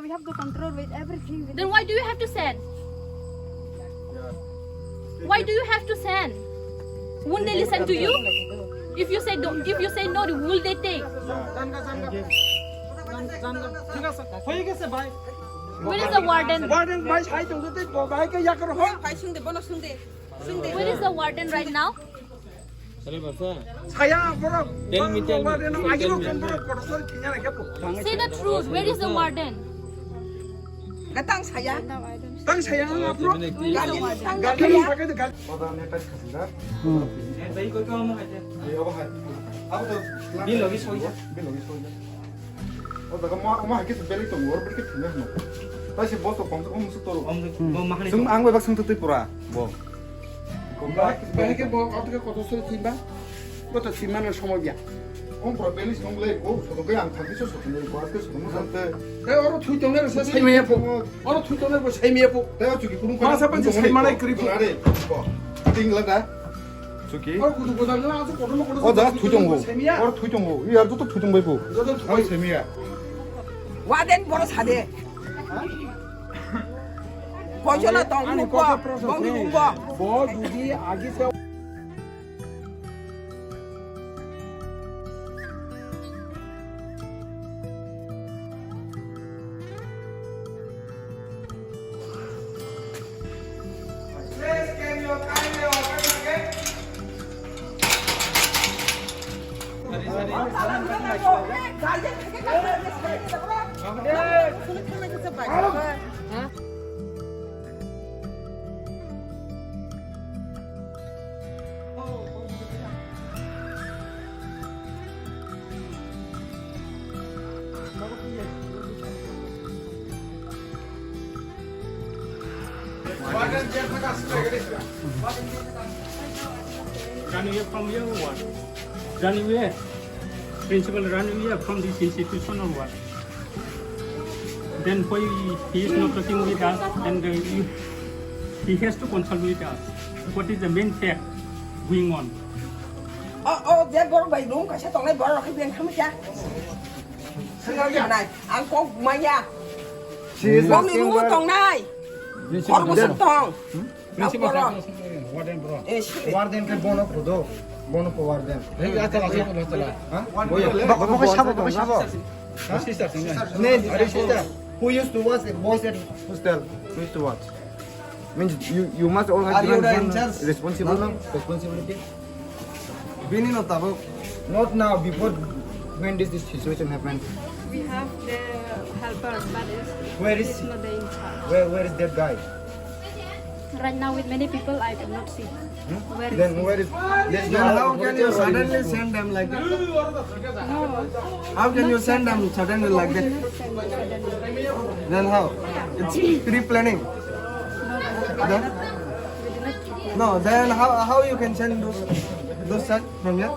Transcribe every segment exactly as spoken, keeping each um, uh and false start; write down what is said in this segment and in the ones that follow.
We have to control with everything. Then why do you have to send? Why do you have to send? Won't they listen to you? If you say do, if you say no, will they take? ঠিক আছে, হয়ে গেছে ভাই। Where is the warden? Warden ভাই, সাই তুমি তো ভাইকে ইয়া করো, হ্যাঁ? ভাই শুনতে, বলো শুনতে। Where is the warden right now? Saya, bro. Tell me, tell me. Say the truth. Where is the warden? Tang saya. Tang saya, bro. Where is the warden? Bil lagi soya. O jaga ma, ma hakhe se belai tongo, oro belai khe thangya hwnwi. Tai se boss rok komse kom swk toro. Om, bo mahani. Chwng ang bai bak swngtwi twi pura, bo. Bahai khe bo, o twi khe kotor sori thwiba. Bo to thwimano somoy ya. Om pura belai se tong le, bo soto khe ang thangkhe se soto le, bo aske soto mo sante. Tei oro thwi tongnai rok se sai maya pho. Oro thwi tongnai bo sai maya pho. Tei o chuki kunu. Ma sa pan se sai manai kwrwi pho. Are, bo. Ting la da. Chuki. O kudu kudu na, aso kotor mo kotor. O jaga thwi tongo. Oro thwi tongo. Yar joto thwi tong bai pho. Joto thwi. Ang sai maya. Warden boro sade. Koijono tong ani nuko, kok prosa bongni se. Bumbo. Bo jodi agi se. Please, can you kindly open again? Run away from here or what? Run away. Principal run away from this institution or what? Then why he is not talking with us and, uh, you, he has to consult with us. What is the main fact going on? Oh, oh, je borok bai room kaisa tongnai borok rok khe beng khamwi kha. Swnam sanai, ang kok manya. Bongni room o tongnai. Khor bwswk tong. Principal. Warden bro. Eh, sure. Warden khe bono phudo. Bono pho warden. Hey, acha, acha, acha. Ha? Bo, bo, bo, sabo, bo, sabo. Ha? Sister, sister. Ne, are sister. Who used to watch the boys at hostel? Who used to watch? Means you, you must all have given some responsible, no? Responsibility. Bini no tabuk. Not now, before when this, this situation happened. We have the helpers, but it's, where is, it's not the in charge. Where, where is that guy? Right now with many people, I cannot see. Hmm? Where is he? Then where is, then how can you suddenly send them like that? No. How can you send them suddenly like that? We cannot send them suddenly. Then how? It's pre-planning. No, no, no. Then? We do not prepare. No, then how, how you can send those, those such from here?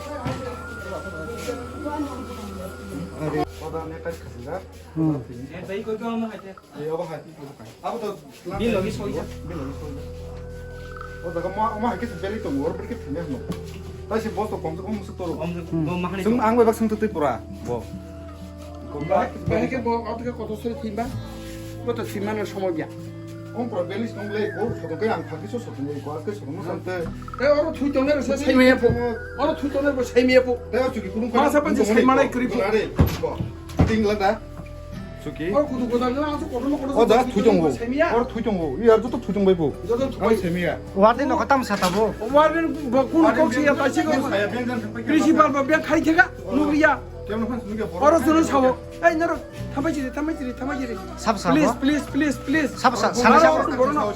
Bil logi soi jak. Bil logi soi jak. O jaga ma, ma hakhe se belai tongo, oro belai khe thangya hwnwi. Tai se boss rok komse kom swk toro. Chwng ang bai bak swngtwi twi pura, bo. Bahai khe bo, o twi khe kotor sori thwiba. Bo to thwimano somoy ya. Om pura belai se tong le, bo soto khe ang thangkhe se soto le, bo aske soto mo sante. Tei oro thwi tongnai rok se sai maya pho. Oro thwi tongnai bo sai maya pho. Tei o chuki kunu. Ma sa pan se sai manai kwrwi pho. Are, bo. Ting la da. Chuki. O kudu kudu na, aso kotor mo kotor. O jaga thwi tongo. Oro thwi tongo. Yar joto thwi tong bai pho. Joto thwi bai. Semiya. Warden no kha tamo sa tabo. Warden bo kuno kok si ya ta si ko. Principal bo beng khai thega. Nugriya. Oro jono sawo. Ei noro thambai jiri, thambai jiri, thambai jiri. Sab sa. Please, please, please, please. Sab sa, sab sa. Oro borok no.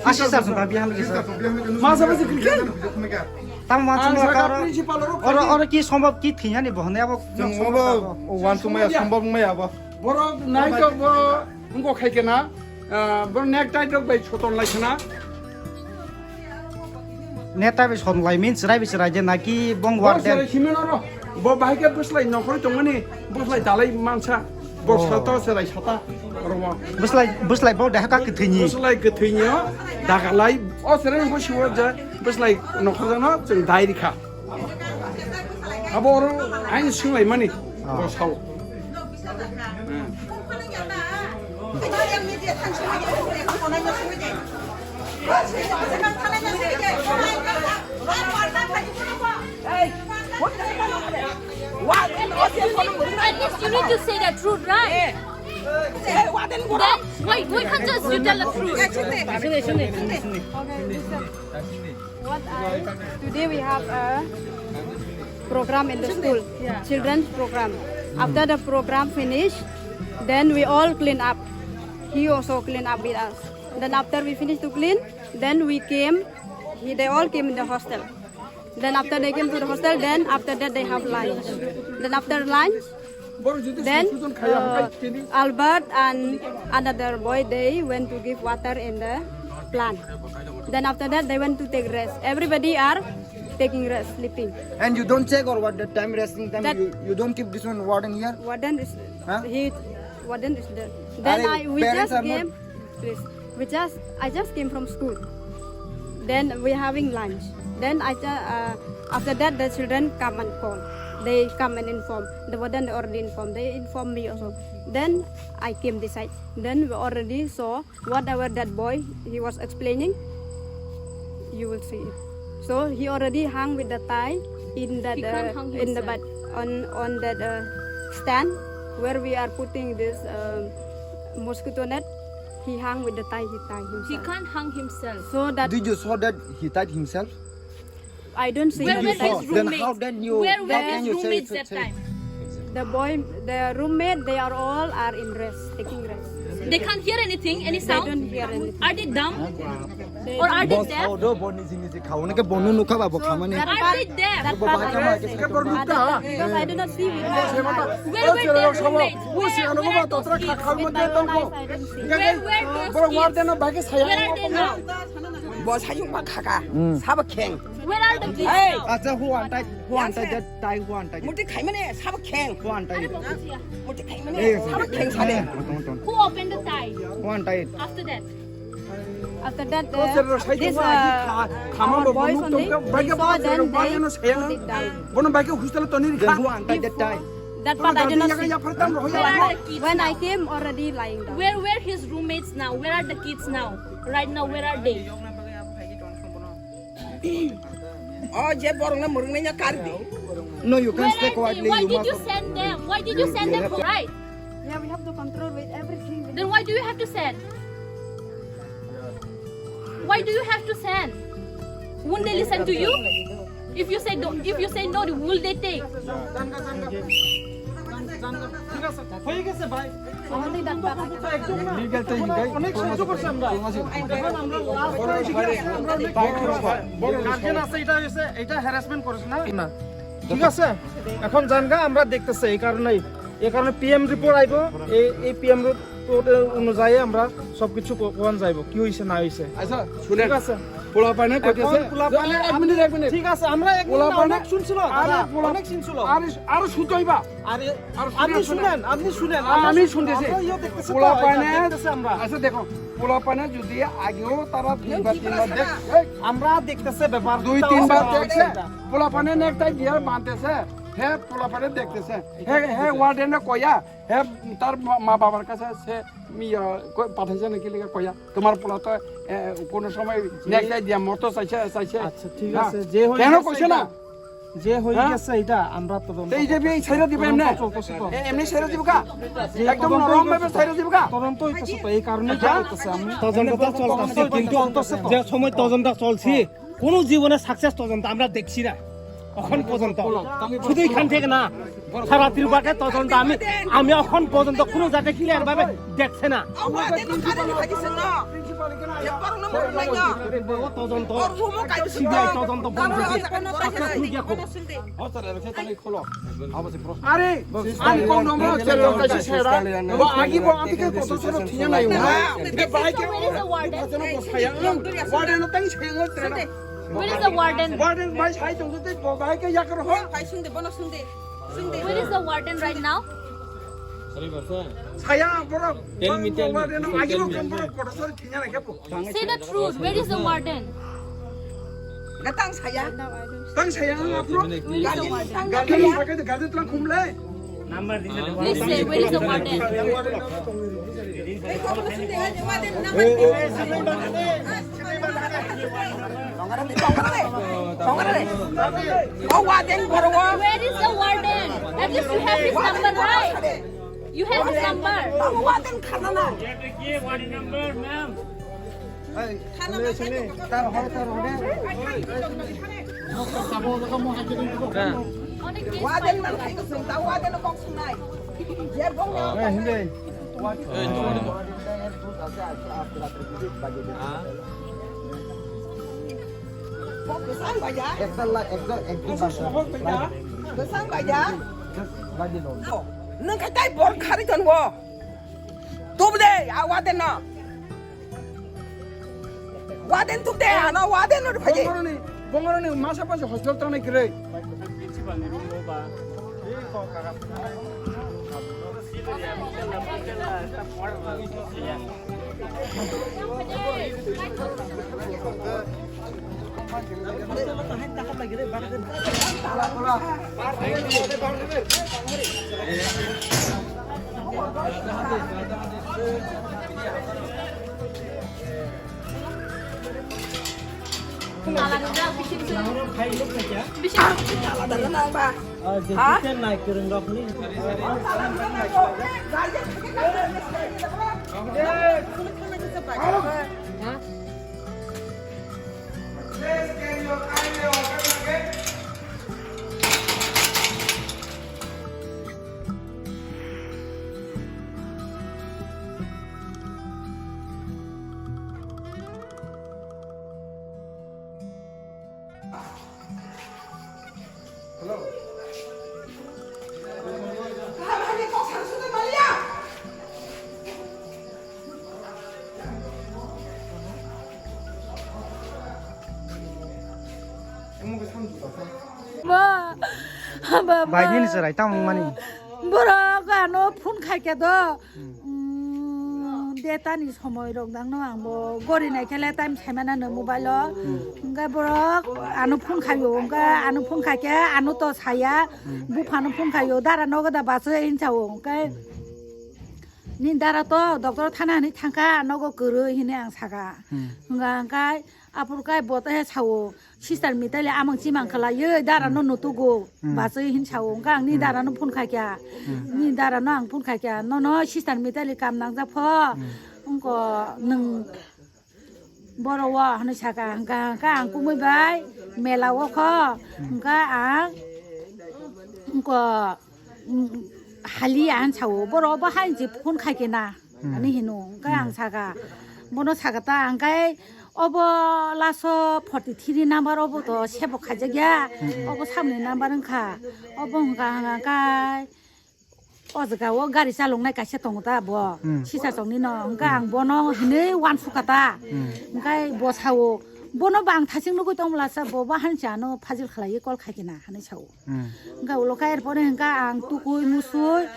A sister song ba biham sister. Ma sa ba jiri. Tamo wan sung ka oro. Oro, oro ki sombab ki thiyani bo hone abo. Chwng obo wan sung maya sombab maya abo. Borok nai to bo wngkok khai khe na, ah, borok necktie rok bai soton lai khna. Necktie bai soton lai means chwrai bai chwrai de naki bong warden. Bo serai simi no ro. Bo bahai khe bwslai nokhorwi tongmani, bwslai dalai mansa. Bo sata serai sata. Oro bo. Bwslai, bwslai bo deha ka kwthwini. Bwslai kwthwini o dagalai. O serai bo siwo je bwslai nokhorjakno chwng dai rikha. Abo oro aini swnglaimani, ah, bo sao. Hmm. At least you need to say the truth, right? Then why, why can't just you tell the truth? Okay, listen. What I, today we have a program in the school, children's program. After the program finish, then we all clean up. He also clean up with us. Then after we finish to clean, then we came. He, they all came in the hostel. Then after they came to the hostel, then after that they have lunch. Then after lunch, then uh, Albert and another boy, they went to give water in the plant. Then after that, they went to take rest. Everybody are taking rest, sleeping. And you don't check or what, the time, resting time? That you, you don't keep this one warden here? Warden is, huh? He, warden is there. Then I, we just came. Please, we just, I just came from school. Then we having lunch. Then I, ju- uh, after that, the children come and call. They come and inform. The warden already informed. They informed me also. Then I came this side. Then we already saw whatever that boy he was explaining. You will see it. So he already hung with the tie in that, uh, in the bed, on on that uh, stand where we are putting this uh, mosquito net. He hung with the tie, he tied himself. He can't hang himself. So that did you saw that he tied himself? I don't see. Where were his roommates? Then how then you? Where were his roommates that time? The boy, the roommate, they are all are in rest, taking rest. They can't hear anything, any sound? They don't hear anything. Are they dumb? Or are they deaf? Are they deaf? Because I do not see with my eyes. Where were their roommates? Where are their kids? With my eyes, I don't see. Where were those kids? Where are they now? Bo sayung ba khaka. Sabo kheng. Where are the kids now? Acha, who untied? Who untied that tie? Who untied? Muti khai mane sabo kheng. Who untied? Muti khai mane sabo kheng sale. Who opened the tie? Who untied? After that. After that, uh, this, uh, our boys only, they saw, then they put it down. Bono bai ke hostel toni rikha. Then who untied that tie? That part I do not see. Where are the kids now? When I came, already lying down. Where were his roommates now? Where are the kids now? Right now, where are they? Oh, je borok na murung na kar di. No, you can't stay quietly. Why did you send them? Why did you send them? Right? Yeah, we have to control with everything. Then why do you have to send? Why do you have to send? Won't they listen to you? If you say no, if you say no, will they take? ঠিক আছে, হয়ে গেছে ভাই। Legal time অনেক সহ্য করছি আমরা। এখন আমরা লাস্ট টাইম, ঠিক আছে, আমরা অনেক গার্জিয়ান আছে, এটা হয়েছে, এটা হ্যারাসমেন্ট করেছে না? না। ঠিক আছে, এখন জানগা আমরা দেখতেছি এই কারণেই, এই কারণে পিএম রিপোর্ট আইবো। এই, এই পিএম রিপোর্ট অনুযায়ী আমরা সবকিছু কো-, কোন যাইবো, কি হইছে না হইছে। আচ্ছা, শুনেন। ঠিক আছে। পোলাপানে এখন কইতেছে, পোলাপানে এক মিনিট, এক মিনিট। ঠিক আছে, আমরা এক মিনিট না, পোলাপানে অনেক শুনছিল, আরে দাদা, পোলা-, অনেক শুনছিল। আরে, আরো শুনতে হইবা। আরে, আরো আপনি শুনতে শুনেন, আপনি শুনেন, আ-, আমরা আমি শুন-, শুনতেছি। আমরা ইয়ে দেখতেছি তো, পোলাপানে, এটা দেখতেছি আমরা। আচ্ছা, দেখো, পোলাপানে যদি আগেও তারা দুইবার, তিনবার দেখ-, এই, আমরা দেখতেছে ব্যাপার, দুই, তিনবার দেখছে। পোলাপানে নেকটাই দিয়ে বাঁধতেছে, হ্যাঁ, পোলাপানে দেখতেছে। হ্যাঁ, হ্যাঁ, ওয়ার্ডেনে কইয়া, হ্যাঁ, তার মা, মা বাবার কাছে সে, ইয়া, কই-, পাঠাইছে নাকি লেগে কইয়া, তোমার পোলা তো, এ, কোনো সময় নেকটাই দিয়া মরতে চাইছে, চাইছে। আচ্ছা, ঠিক আছে, যে হয়ে গেছে এটা। কেন কইছে না? যে হয়ে গেছে এটা আমরা তদন্ত করতেছি। এই যে এই ছেড়ে দিবে এমনি? তদন্ত চলতেছে তো। এ, এমনি ছেড়ে দিবে কা? যে একদম তদন্ত নরম ভাবে হইতেছে। ছেড়ে দিবে কা? তদন্ত হইতেছে তো, এই কারণে তো হ্যাঁ? করতেছে আমি। তদন্ত তো চলতেছে, তদন্ত কিন্তু চলতেছে তো। যে সময় তদন্ত চলছে, কোনো জীবনে সাকসেস তদন্ত আমরা দেখছি না এখন পর্যন্ত। শুধু এখান থেকে না, সারা ত্রিপুরাতে তদন্ত আমি, আমি এখন পর্যন্ত কোনো জায়গায় ক্লিয়ার ভাবে দেখছে না। তদন্ত। সিবিআই তদন্ত বন্ধ হয়েছে। আচ্ছা, তুমি দেখো। আরে, আমি কোন নম্বর ছেলে ওর কাছে ছেড়া? ও আগে বল, আমি কি কত ছোট ঠিক নাই? এ ভাই কে, ওয়ার্ডেন তাই ছেড়ে ও ছেড়া। Where is the warden? Warden ভাই সাই তুমি তো ভাই কে ইয়া করো। Where is the warden right now? ছায়া বড়। Tell me, tell me. Warden আগে বড় কত ছোট ঠিক নাই কেন? Say the truth. Where is the warden? Gatang saya. Tang saya ang apro. Where is the warden? Gari pakai de gari tulang kumle. Please say, where is the warden? O warden, boro o. Where is the warden? At least you have his number, right? You have his number. Babo warden khana na. Warden number, ma'am. Warden man khai ko sung, ta warden kok sunai. Jer bong na. Kok kesang baja? Kesang baja? Nang katai bor khari ton wo. Tub de, a warden no. Warden tub de, ano warden no phai de. Bongoroni, bongoroni masa pasa hospital tranai kre. Bo, baba. Bai nini chwrai tamo wngmani? Borok ano phone khaikhe do. Hmm. Mm, data ni somoi rok dang no ang bo gori nai khe le time sai mana no mobile o. Hmm. Hwnkhe borok ano phone khaio, hwnkhe ano phone khaikhe ano to saya, hmm, buphano phone khaio, dara nogo da bacha hinsa o, hwnkhe, hmm, nini dara to doctor thana hinwi thangkha, nogo kwrwi hinwi ang saka. Hmm. Hwnkha hwnkhe aphuru khe bo to he sao, sister Mitali amang chimang khlaiwi dara no, hmm, nutugo, hmm, bachwi hin sao, hwnkha ang ni, hmm, dara no phone khaikha, hmm, ni dara no ang phone khaikha, nono sister Mitali kam nangjak pho, hmm, wngko nwng boro o hinwi saka, hwnkha hwnkha ang kumui bai mela o kho, hmm, hwnkha ang wngko, mm, hali ang sao, boro bo hai je phone khaikhe na, hmm, ani hino, hwnkha, hmm, ang saka, bono saka ta, hwnkhe obo laso forty three number obo to sebo khaijak ya, hmm, obo samni number wngkha, obo hwnkha hwnkha khe o jaga o gari chaloknai kaisa tongo ta bo, hmm, sisa chokni no, hwnkha, hmm, ang bono hinwi uansukha ta, hmm, hwnkhe bo sao, bono ba ang thaching nugwi tongmwla sa, bo ba hancha ano phajil khlaiwi call khaikhe na hinwi sao. Hmm. Hwnkha ulo khe er pore hwnkha ang tukui musui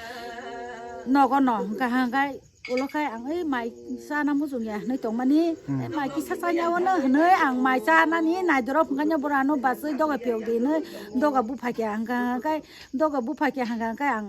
nogo no hwnkha hwnkha ulo khe ang ei mai chana muchung ya hinwi tongmani, hmm, ei mai kisa chanya o no hinwi ang mai chanani naidorop hwnkha no boro ano bachwi doga phiyok di hinwi doga bupha khe hwnkha hwnkha doga bupha khe hwnkha hwnkha ang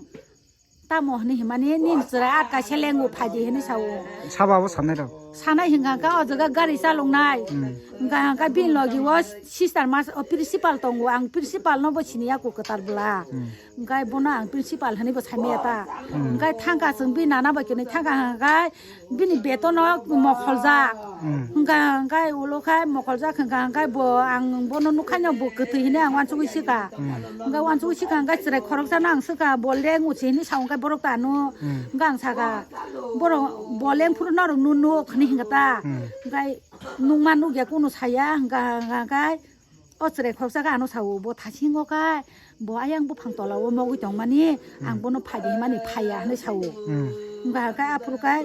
tamo hinwi himani nini chwrai atka selengo phaidi hinwi sao. Sabo abo sanai rok? Sanai hwnkha hwnkha o jaga gari chaloknai. Hmm. Hwnkha hwnkha bini logi o sister mas o principal tongo, ang principal no bo siniya ko kwtal bwla. Hmm. Hwnkha bono ang principal hinwi bo saimaya ta. Hmm. Hwnkha thangkha chwng bini nana bai kwnwi thangkha hwnkha bini betono mokholjak. Hmm. Hwnkha hwnkha ulo khe mokholjak hwnkha hwnkha bo ang bono nukha no bo kwtwi hinwi ang uansugwi swkha. Hmm. Hwnkha uansugwi swkha hwnkha chwrai khoroksa no ang swkha bo leng uchi hinwi sa hwnkha borok ta ano. Hmm. Hwnkha ang saka borok bo leng phuru norok nuk nuk hinwi hwnkha ta. Hmm. Hwnkha nukma nukya kunu saya hwnkha hwnkha hwnkha o chwrai khoroksa khe ano sao bo thasingo khe bo ayang buphang tola o mogwi tongmani, ang, hmm, bono phaidi himani phaiya hinwi sao. Hmm. Hwnkha khe aphuru khe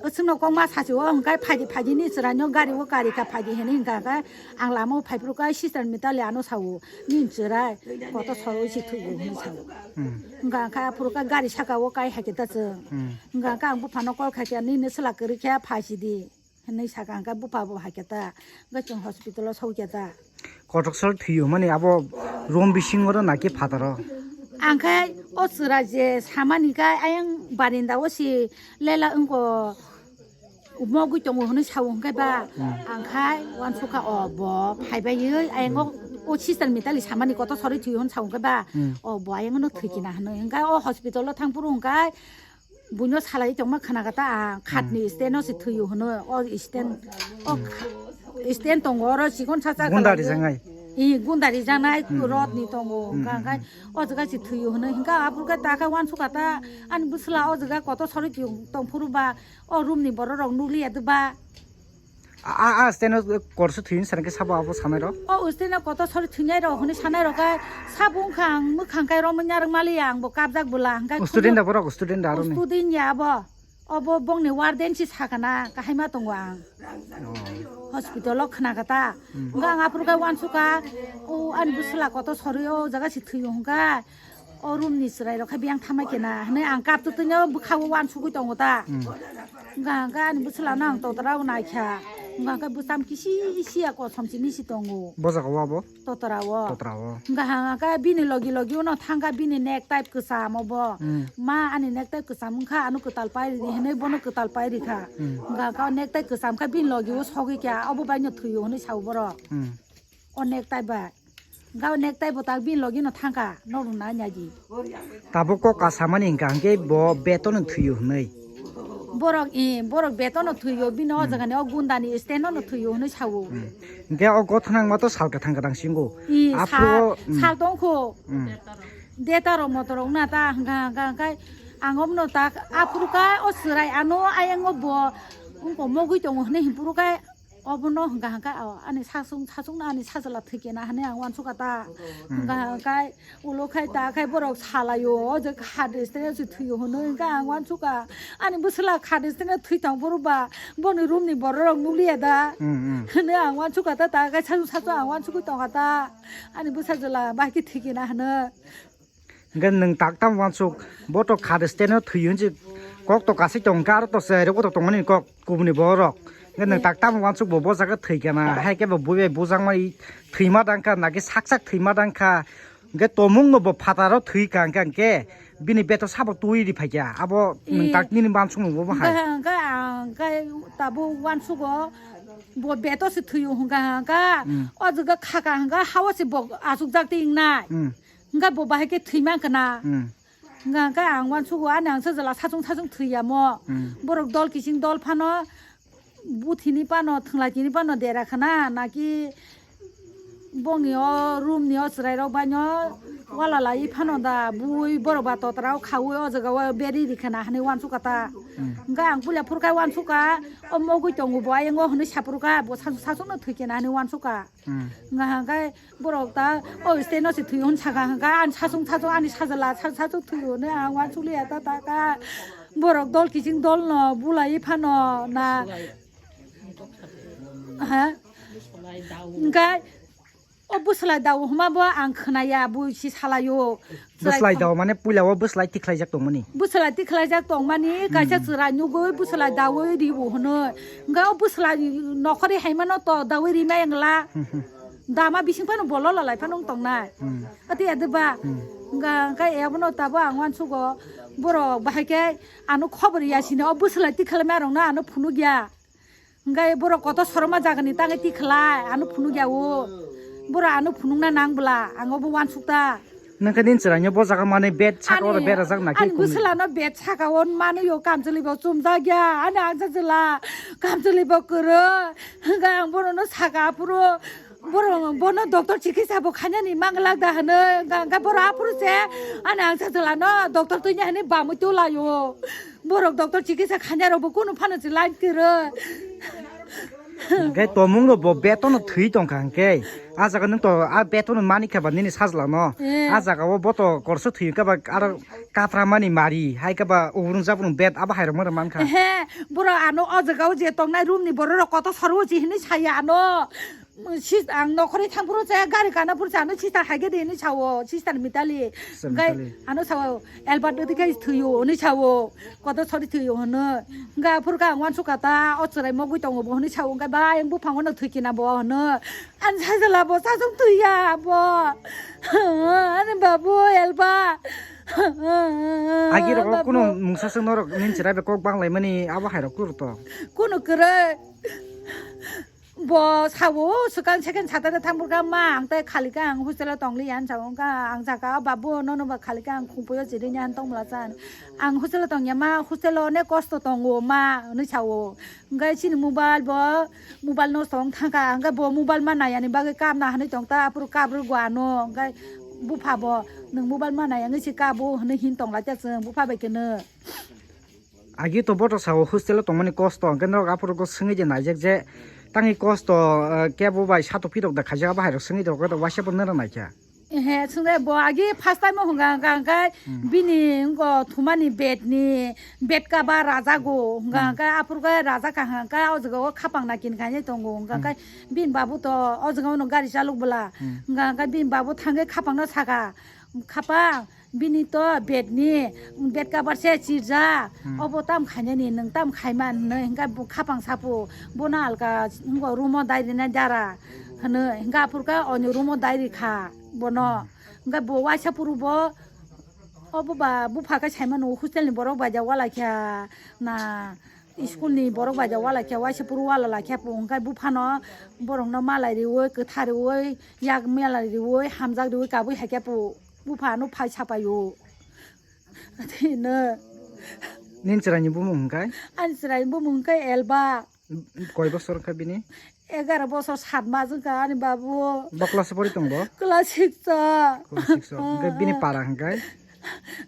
o chwngno kokma sachi o hwnkha phaidi phaidi ni chwraino gari o kari kha phaidi hinwi hwnkha khe ang lama o phaiphuru khe sister Mitali ano sao nini chwrai koto soro si thwigo hinwi sao. Hmm. Hwnkha khe aphuru khe gari saka o kai hai khe ta chwng. Hmm. Hwnkha khe ang buphano call khai khe nini swla kwrwi khe phaisidi. Hinwi saka hwnkhe bupha bo hai khe ta, hwnkhe chwng hospital o sokya ta. Kothok sal thwiyo mani abo room bisingo ro naki phataro. Ang khe o chwrai je samani khe ayang barinda o si lela wngko Mogwi tongo hwnwi sao hwnkhe ba, ang khai uansukha o bo phaibai, ayang o sister Mitali samani koto sori thwi hwn sao hwnkhe ba, o bo ayang no thwi kina hwnwi hwnkhe o hospital o thang phuru hwnkhe buino salai tongma khna kata ang khatni stand o se thwi hwnwi o stand o stand tongo oro chikon sa cha Gunda rijaknai. I gunda rijaknai rod ni tongo hwnkhe o jaga se thwi hwnwi hwnkhe aphuru khe ta khe uansukha ta ani bwsla o jaga koto sori tong phuru ba o room ni borok rok nukliya de ba. A a stand o korso thwini sana khe sabo abo sanai rok. O stand o koto sori thwinai rok hwnwi sanai rok khe sabo wngkha ang mwkhang khe romwi narwk maliya ang bo kabjak bwla hwnkhe student da borok student da aroni. Student ya abo. Obo bongni warden si sakana kahai ma tongo ang. Hospital o khna kata. Hwnkhe ang aphuru khe uansukha o ani bwsla koto sori o jaga si thwi hwnkhe. O room ni chwrai rok khe biyang thamai kena hwnwi ang kap twtwino bwkha o uansugwi tongo ta. Hwnkha hwnkhe ani bwsla no ang totra o naikha. Hwnkha hwnkhe bwcham kisi siya kosom simi si tongo. Bo jaga o abo? Totra o. Totra o. Hwnkha hwnkhe bini logi logi uno thangkha bini neck type kwcham obo. Ma ani neck type kwcham wngkha ano kwtal pai ridi hwnwi bono kwtal pai rikha. Hwnkha hwnkhe o neck type kwcham khe bini logi o sogwi kha obo bai no thwi o hwnwi sao borok. O neck type bai. Gao neck type bo tak bini logi no thangkha, nok rwna nagi. Tabuk kok kasamani hwnkha hwnkhe bo betono thwiyo hwnwi. Borok i, borok betono thwiyo, bini o jaga ni o gunda ni stand no thwiyo hwnwi sao. Hwnkhe o gothana wngma to sal kwthang kwthang singo. I, Aphuru sal, sal tongkho. Deta rok motor rok na ta hwnkha hwnkha hwnkhe ang obono tak aphuru khe o chwrai ano ayang o bo wngkok mogwi tongo hwnwi hwnphuru khe Obono hwnkha hwnkha, o, ani sasung, sasungno ani sajla thwikena hwnwi ang uansukha ta. Hwnkha hwnkha, ulo khai ta khai borok salaio, o je kha destino se thwiyo hwnwi hwnkha ang uansukha. Ani bwswla kha destino thwi tong phuru ba, boni room ni borok rok nukliya da. Hwnwi ang uansukha ta, ta khai sasung sasung ang uansugwi tongkha ta. Ani bwsajwla bahai khe thwikena hwnwi. Hwnkhe nwng tak tamo uansuk, bo to kha destino thwi hwnwi kok to kasai tong khe aro to chwrai rok bo to tongmani kok kubuni borok. Hwnkhe nwng tak tamo uansuk bo bo jaga thwi kana, hai khe bo bui bai bujakmani thwima dang kha, naki sak sak thwima dang kha. Hwnkhe tomung no bo phataro thwi kha hwnkhe, hwnkhe bini beto sabo twi ri phai kha. Abo nwng tak nini uansuk no bo bo hai. Hwnkhe, hwnkhe ang khe tabuk uansugo bo beto se thwi o hwnkha hwnkha. O jaga kha kha hwnkha hao se bo achuk jak ti wngnai. Hwnkhe bo bahai khe thwi man khna. Hwnkha hwnkhe ang uansugo ani ang sajwla sachung sachung thwi ya mo. Borok dol kiching dol phano buthini phano thwnglaitini phano dera khna naki bongni o room ni o chwrai rok bai no wala lai phano da bui borok ba totra o khaui o jaga o beri ri khna hwnwi uansukha ta. Hwnkhe ang puila phur khai uansukha o mogwi tongo bo ayang o hwnwi saphuru kha bo sachung sachung no thwi khna hwnwi uansukha. Hwnkha hwnkhe borok ta o steno se thwi hwn saka hwnkha ani sachung sachung ani sajwla sachung sachung thwi hwnwi ang uansukliya ta ta kha borok dol kiching dol no bulai phano na ha hwnkhe o bwslai dao hwnma bo ang khwnaya bo si salaio. Bwslai dao mane puila o bwslai tikhlaijak tongmani. Bwslai tikhlaijak tongmani kaisa chwrai nugwi bwslai dawi ribo hwnwi. Hwnkhe o bwslai nokhorwi haimano to dawi rimai wngla. Dama bising phano bolo lalai phano wng tongnai. Ati adi ba. Hwnkha hwnkhe ebono tabo ang uansugo borok bahai khe ano khobor ya sini o bwslai tikhlaima rokno ano phunukya. Hwnkhe borok kotor soroma jagani tangwi tikhlai ano phunukya o. Borok ano phunukna nang bwla ang obo uansukta. Nang khe nini chwraino bo jaga manwi bed saka oro berajak na khe ani bwswlano bed saka o manwi o kamchwlwi bo chumjak ya ani ang sajwla kamchwlwi bo kwrwi hwnkhe ang bonono saka aphuru borok bono doctor chikitsa bo khainani manglak da hwnwi hwnkhe borok aphuru se ani ang sajwlano doctor twini hwnwi bamwi tulaio borok doctor chikitsa khainai rok bo kunu phano se line kwrwi. Hwnkhe tomung no bo betono thwi tongkha hwnkhe. A jaga nwng to a betono manikha ba nini sajla no. A jaga o bo to korso thwi kha ba aro kaphra mani mari hai kha ba ubrung jabrung bet abo hai rok mano mankha. He, borok ano o jaga o je tongnai room ni borok rok koto soro o je hinwi saya ano. Sis-, ang nokhorwi thangphuru chaya gari kana phuru chano sister haikhe de hinwi sao, sister Mitali. Sister Hwnkhe Mitali. Ano sao, Albert odi khai thwiyo hinwi sao, kotor sori thwiyo hwnwi. Hwnkhe aphuru khe ang uansukha ta, o chwrai mogwi tongo bo hinwi sao, hwnkhe bai ang buphang ono thwikina bo hwnwi. Ani sajla bo chajwng thwiya bo. Ani babu Elba. Agi rok Babu. Kuno mungsa swng norok nini chwrai bai kok bang laimani abo hai rok kuro to. Kuno kwrwi. Bo sao swkang second Saturday thangphuru kha ma ang tei khali kha ang hostel o tongli ya hinwi sao wngkha ang saka o babu nono ba khali kha ang khumpuio chiri ya hinwi tongmla chan. Ang hostel o tongya ma hostel o onek kosto tongo ma hinwi sao. Hwnkhe chini mobile bo, mobile nosto wng thangkha, hwnkhe bo mobile ma nai ani bagwi kapna hinwi tongta, aphuru kabrwi go ano, hwnkhe bupha bo, "Nwng mobile ma nai wngwi se kabo," hinwi hin tonglaikha chwng bupha bai kheno. Agi to boto sao hostel o tongmani kosto, hwnkhe norok aphuru go swngwi de naijak je, tangwi kosto, eh, kebo bai sato pirok da khaijak, abo hai rok swngwi de rok waisa bo nera naikha. Ehe, swngnai bo agi first time o hwnka hwnka hwnka Hmm. bini wngko thumani bed ni bed cover rajago hwnka Hmm. hwnka aphuru khe rajak ka hwnka o jaga o khapang na kin khainai tongo hwnka Hmm. hwnka bini babu to o jaga o no gari chalok bwla Hmm. hwnka hwnka bini babu thangwi khapang no saka khapang bini to bed ni bed cover se chirja Hmm. obo tam khainani nwng tam khaiman hwnwi hwnka bo khapang sapo bono alka wngko room o dai rinai dara hwnwi hwnka aphuru khe oni room o dai rikha. Bono. Hwnkhe bo waisa phuru bo, obo ba bupha khe saimano hostel ni borok bai ja wala khe na school ni borok bai ja wala khe waisa phuru wala la khe po hwnkhe buphano borokno malai riwi kwthar riwi yak malai riwi hamjak riwi kabui hai khe po bupha no phai sapai o. Tei no. Nini chwraini bumung hwnkhe? Ani chwraini bumung hwnkhe Elba. Koi bosor wngkha bini? Egaroh bosor saat mas wngkha ani babu. Bo class pori tongo? Class six o. Class six o. Hwnkhe bini para hwnkhe?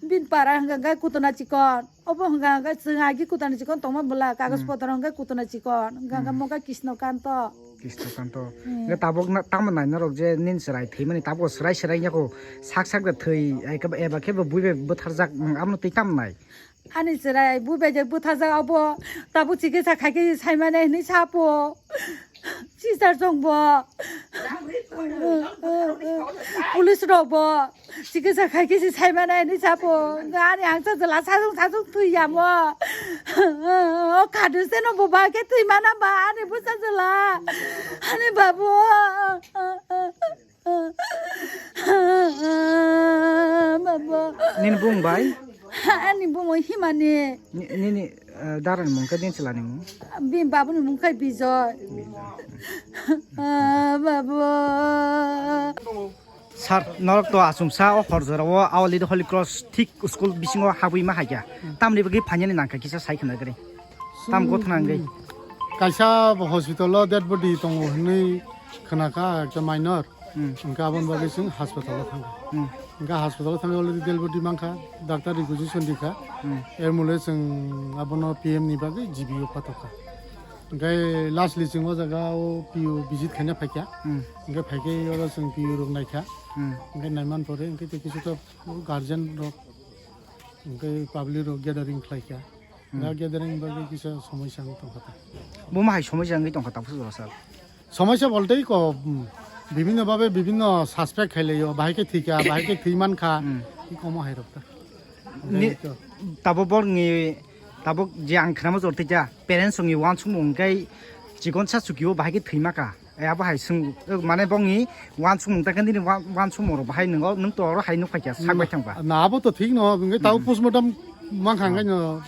Bini para hwnkha hwnkhe Kutuna Chikon. Obo hwnkha hwnkhe chwng agi Kutuna Chikon tongma bwla, kagoj Hmm. potro hwnkhe Kutuna Chikon. Hwnkha hwnkhe Hmm. mokha Krishna Kanto. Krishna Kanto. Hmm. Hwnkhe tabuk na, tamo nai norok je nini chwrai thwimani tabuk chwrai chwrai yako sak sak da thwi, ai khe eba khe bo bui bai bwtharjak, hmm, abono twi tamo nai? Ani chwrai bui bai je bwtharjak abo tabuk chikisa khaikhe saimane hinwi sapo. Sister chwng bo. Police rok bo chikisa khaikhe se saimane hinwi sapo. Ani hangsa jwla sajwng sajwng thwi yamo. O khadu se no bo ba khe thwi mana ba ani bwsa jwla. Ani babu. Babu. Nini bung bai? Ani bung himani. Ni-, nini, eh, darani mung khe nini chwlani mung? Bini babuni mung khe Bijoy. Ah, babu. Sir, norok to achomsa o hor jora o Our Lady Holy Cross thik school bisingo habwi ma haikha. Tamni bagwi phainani nangkha kisa sai khna gari. Tam gotha nangwi. Kaisa hospital o dead body tongo hinwi khna kha, ekta minor. Hmm. Hwnkhe aboni bagwi chwng hospital o thangkha. Hmm. Hwnkhe hospital o thangwi already dead body mankha, doctor requisition rikha. Hmm. Er mole chwng abono P M ni bagwi G B o pathokha. Hwnkhe lastly chwng o jaga o P O visit khaina phaikha. Hmm. Hwnkhe phaikhe oro chwng P O rok naikha. Hmm. Hwnkhe naiman pore hwnkhe tei kisu ta guardian rok hwnkhe public rok gathering khlaikha. Hmm. Da gathering bagwi kisa somosya wng tongkha ta. Bo ma hai somosya wngwi tongkha ta, bujo sir? Somosya bolte ko, hmm, bibhinno bhabe bibhinno suspect khailaio, bahai khe thwikha, bahai khe thwi mankha, hmm, i komo hai rok ta. Ni, tabuk borokni, tabuk je ang khnama jor tei ja, parents rokni uansukmung hwnkhe chikon sa chukio bahai khe thwi maka. Eh, abo hai swng, eh, mane bongni uansukmung ta khe nini uan-, uansukmung rok bahai nwngo, nwng to oro hai nukphai kha, sak bai thangba. Na, abo to thik no, hwnkhe tabo Hmm. postmortem mankha Hmm. hwnkhe no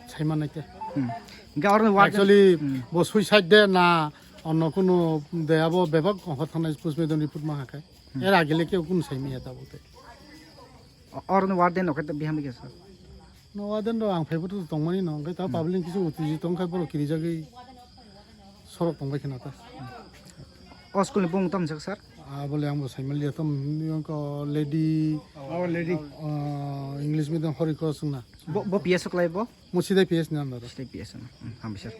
sai mannai te. Hmm. Hwnkhe oro warden Actually, Hmm. bo suicide de na onno kuno de abo bebak ongkha thangnai postmortem report mankha khe. Hmm. Er agile khe kuno sai manya tabo te. O-, oro warden no khe biham khe sir? No, warden rok ang phaibo to tongmani no, hwnkhe ta Hmm. public kisa utiji tongkha borok kirijagwi sorok tongbai khna ta. O school ni bung tamo jak sir? Ah, bole ang bo saimaliya tom, yongko lady, Our Lady. Ah, English medium hori ko sungna. Bo, bo P S o klai bo? Mo sidai P S ni under. Sidai P S o. Hmm, hambai sir.